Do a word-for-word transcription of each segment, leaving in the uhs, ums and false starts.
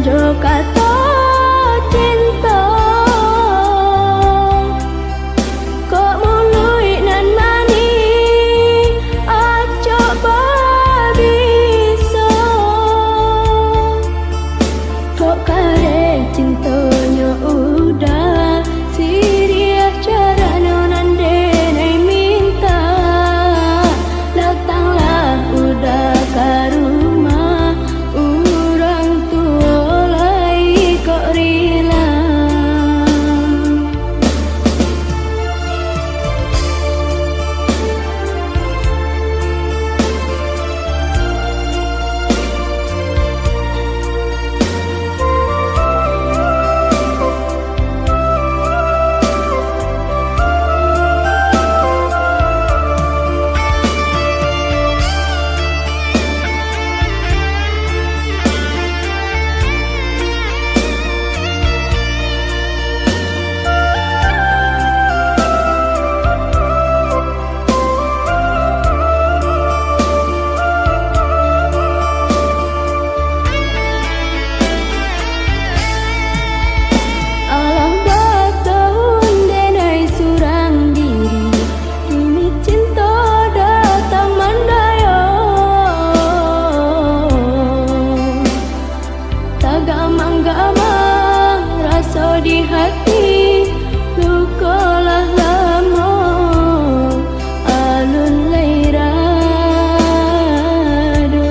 Kato cinto, kok muluik nan manih, acok babiso. Kok kareh cintonyo udah, siriah carano nan denai minta. Datanglah udah ka rumah, urang tuo lai kok rila. Alah batahun denai surang diri, kini cinto datang mandayo. Tagamang-gamang raso di hati, luko lah lamo alun lai rado.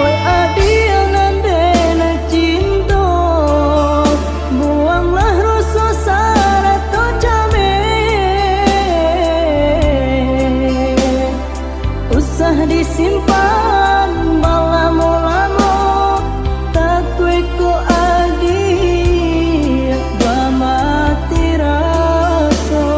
Oi adiak nan denai cinto, buanglah raso sarato cameh. Usah disimpan balamo-lamo, takuik ko adiak bamati raso.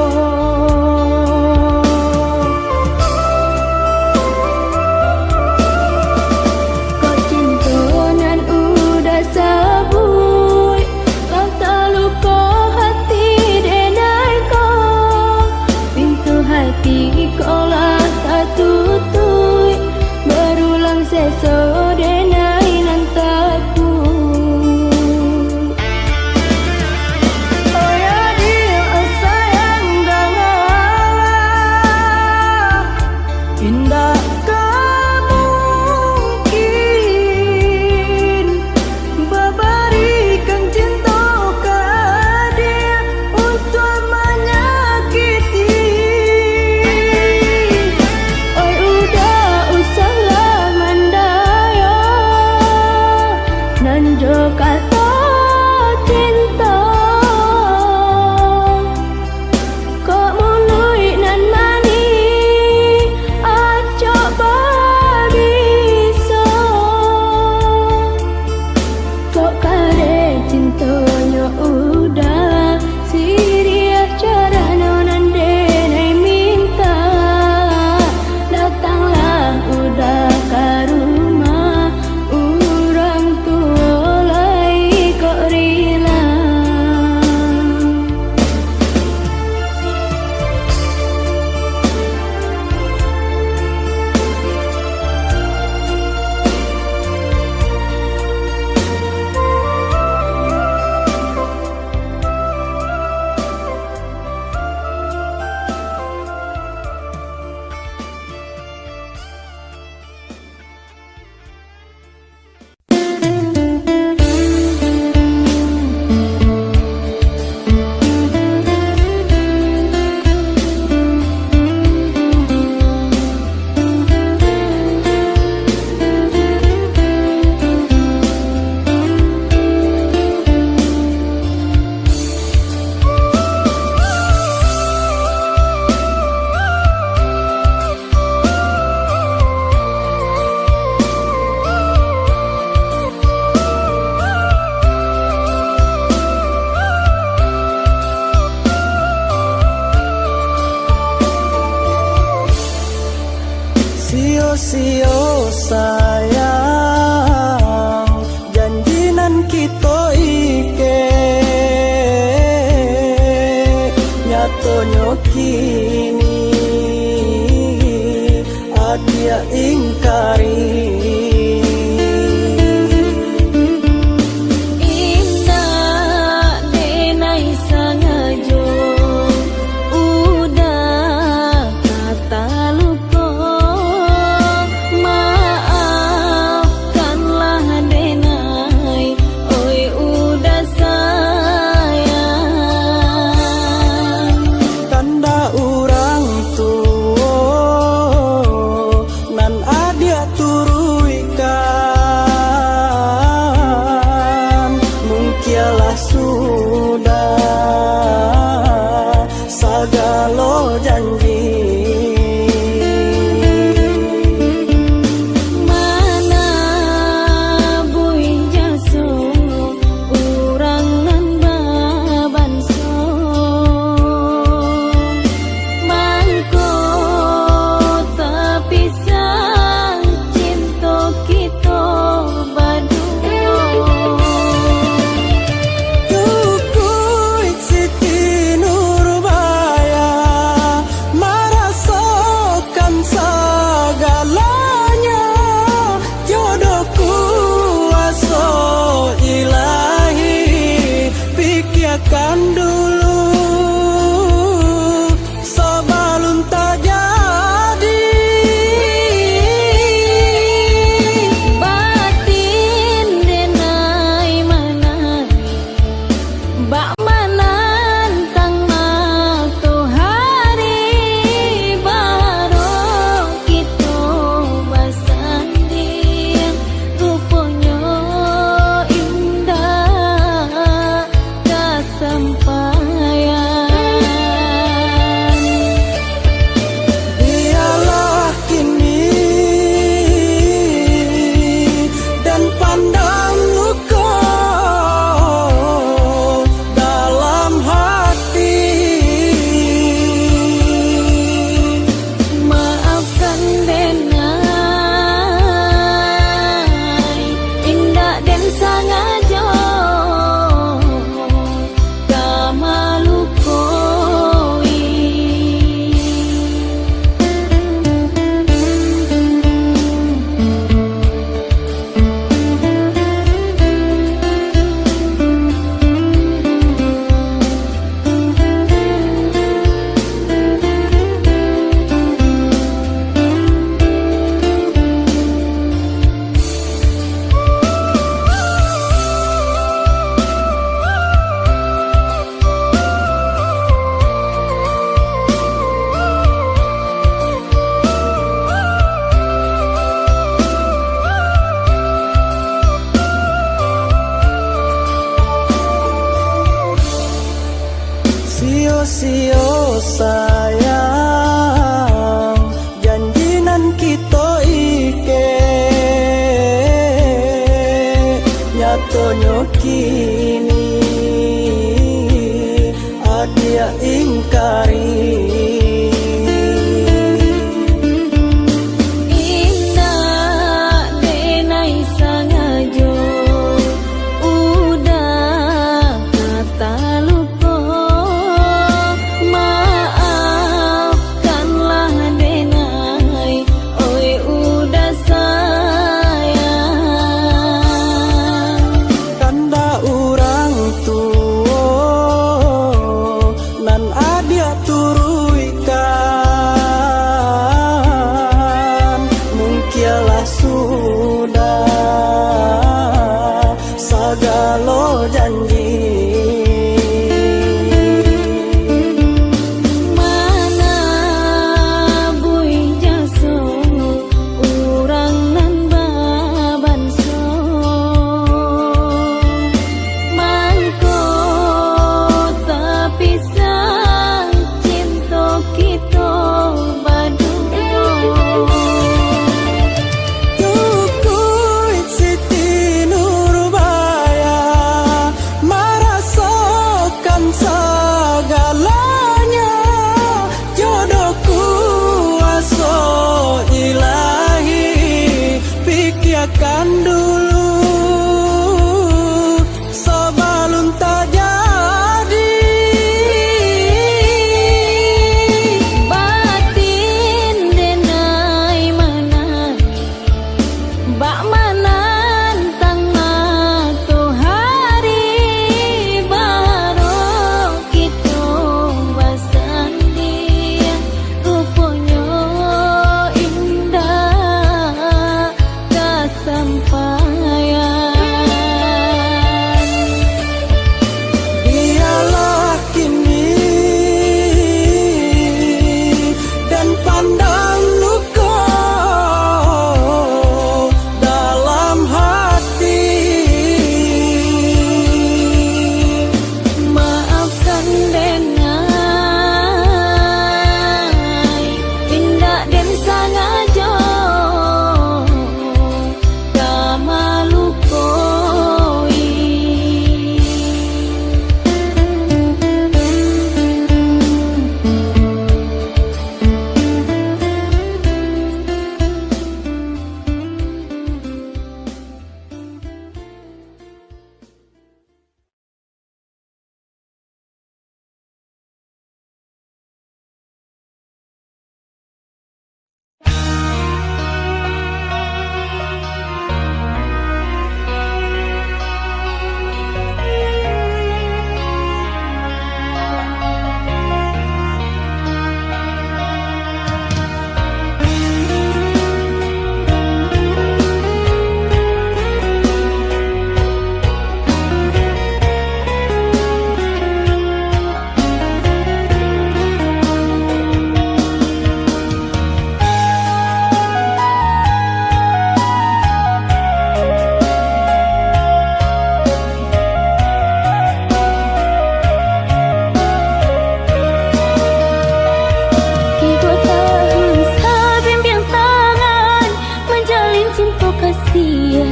Kok cinto nan udah sabuik, lah taluko hati denai ko. Pintu hati ko lah tatutuik, barulang seso denai nan takuik. Oi adiak sayang, dangalah. Indak ka mungkin babarikan cinto ka adiak untuak manyakiti. Oi udah, usahlah mandayo nan jo kato cinto. Kok muluik nan manih, acok babiso. Kok kareh cintonyo udah, siriah carano nan denai minta. Datanglah udah ka rumah, urang tuo lai kok rila. Sio-sio sayang, janji nan kito ikek, nyatonyo kini, ah, Dia ingkari. Indak denai sangajo, udah kataluko. Maafkanlah denai, oi udah sayang. Kandak urang tuo nan adiak turuikkan, mungkialah sudah sagalo janji. Manabuih jaso urang nan babanso, mangko tapisah cinto kito baduo. Cukuik Siti Nurbaya marasokan sagalonyo. Jodoh kuaso Ilahi, pikiakan dulu sabalun tajadi. Batin denai manari, bak manantang matohari, baru kito basandiang, ruponyo indak kasampaian. Bialah kini dan pandam luko dalam hati. Maafkan denai, indak den sangajo ka malukoi. Sio-sio sayang, janji nan kito ikek, nyatonyo kini adiak ingkari. Indak denai sangajo, udah kataluko. Maafkanlah denai, oi udah sayang. Kandak urang tuo nan adiak turuik.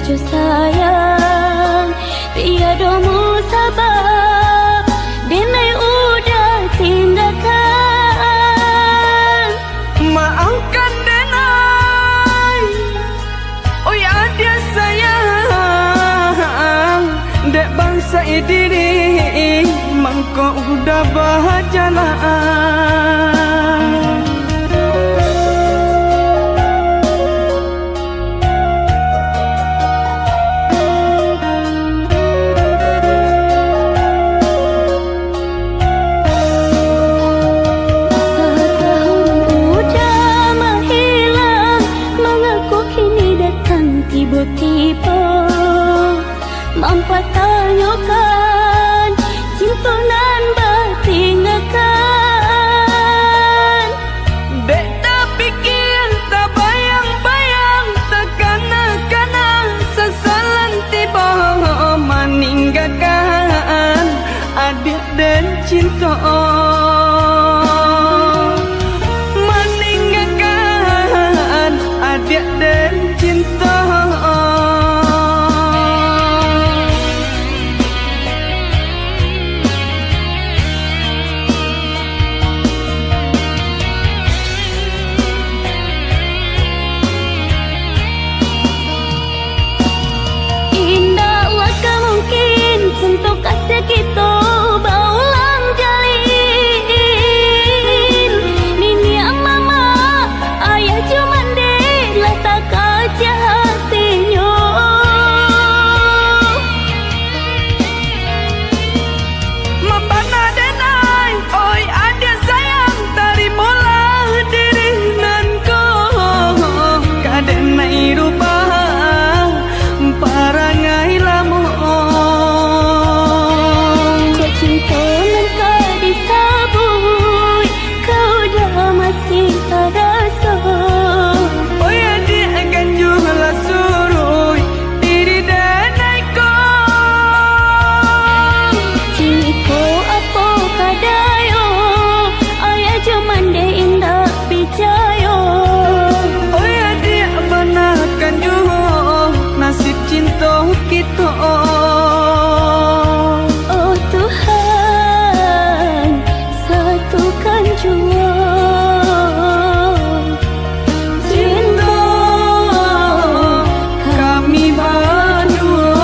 Jo sayang, tiado musabab, denai udah tinggakan. Maafkan denai, oi adiak sayang, dek bangsa diri, mangko udah bajalan. Satahun udah mahilang, mangaku kini datang tibo-tibo. Mampatanyokan, cinto nan batinggakan. Dek tapikia, tabayang-bayang, takana-kana, sasalan tibo maninggakan. Adiak den cinto, maninggakan adiak den cinto. Indaklah ka mungkin cinto kasih kito baulang jalin. Niniak mamak, ayah jo mandeh lah takaja hatinyo. Mambana denai, oi adiak sayang, tarimolah diri nan ko, ka denai rubah parangai lamo. Kok cinto nan ka disabuik, kau dah masih taraso. Oi adiak ganjua lah suruik, diri denai ko. Kini ko apo ka dayo, ayah jo mandeh indak picayo. Oi adiak banakan juo, nasib cinto kito. Oh Tuhan, satukan juo cinto kami baduo.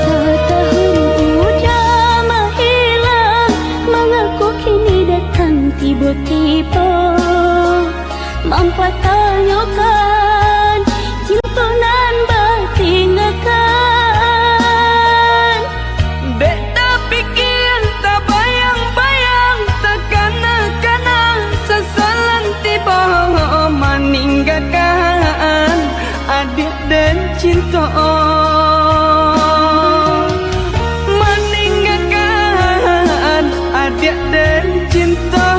Satahun udah mahilang, mangaku kini datang tibo-tibo. Mampatanyokan cinto nan batinggakan. Dek tapikia, tabayang-bayang, takana-kana, sasalan tibo maninggakan adiak den cinto, maninggakan adiak den cinto.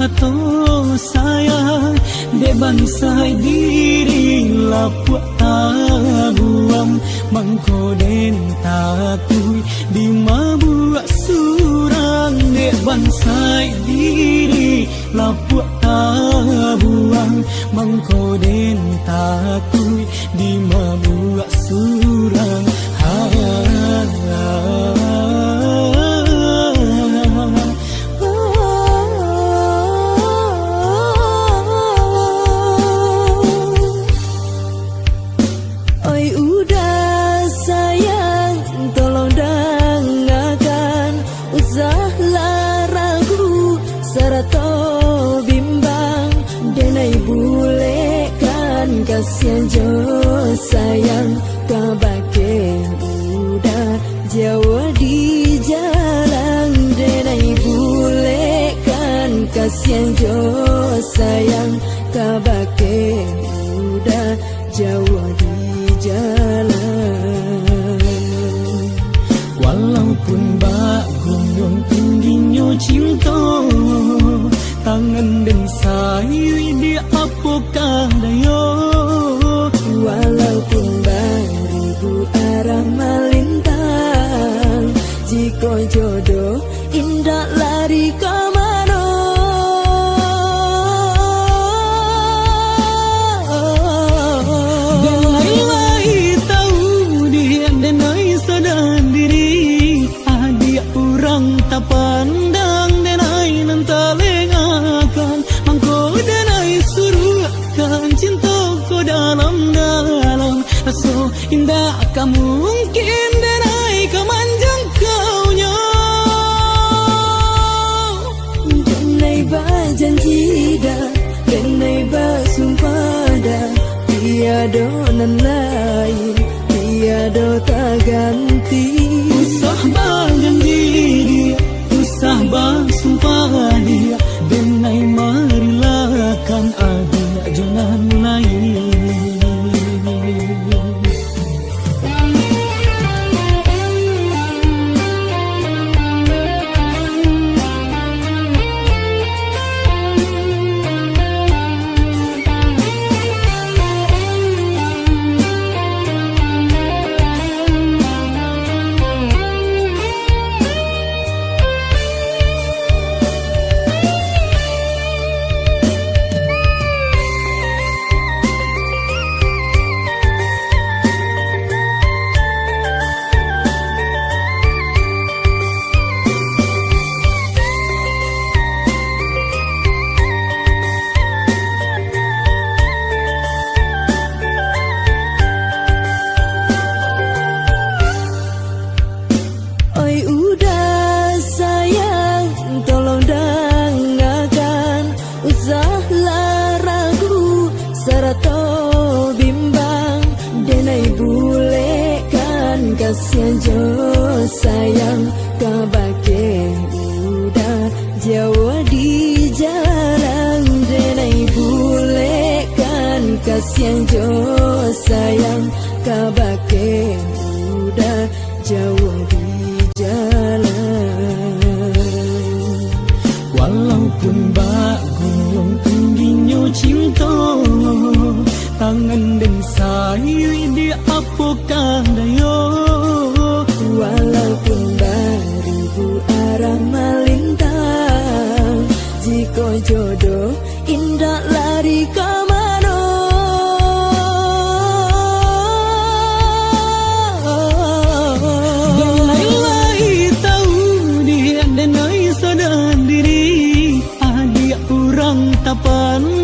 Ato sayang, dek bansaik diri lapuak tabuang, mangko den takuik dimabuak surang. Dek bansaik diri lapuak tabuang, mangko den takuik dimabuak surang. Ha. Oi uda sayang, tolong dangakan, usahlah ragu sarato bimbang. Denai bulekkan kasian jo sayang kabake uda jauah di jalan. Denai bulekkan kasian jo sayang kabake uda jauah di jalan. Walaupun bak gunung tingginyo cinto, tangan den sayuik di apokah dayo. Walaupun baribu arah malintang, jikok jodoh indak lari ka mano. Denai lai tau, diak denai sadar diri, adiak urang tapandang, denai nan talengakan, mangko denai suruahkan cinto ko dalam-dalam raso. Indak ka mungkin denai ka manjangkaunyo. Denai bajanji dah, denai basumpah dah, tiado nan lain, tiado taganti. Usah bajanji diak, usah basumpah diak, denai marilakan adiak jo nan lain. Oi uda sayang, tolong dangakan, usahlah ragu sarato bimbang. Denai bulekkan kasian jo sayang kabake uda jauah di jalan. Denai bulekkan kasian jo sayang kabake uda jauah di jalan. Walaupun bak gunung tingginyo cinto, tangan den sayuik di apokah dayo. Walaupun baribu arah malintang, jikok jodoh indak lari ka mano. Denai lai tau, diak denai sadar diri, adiak urang tapan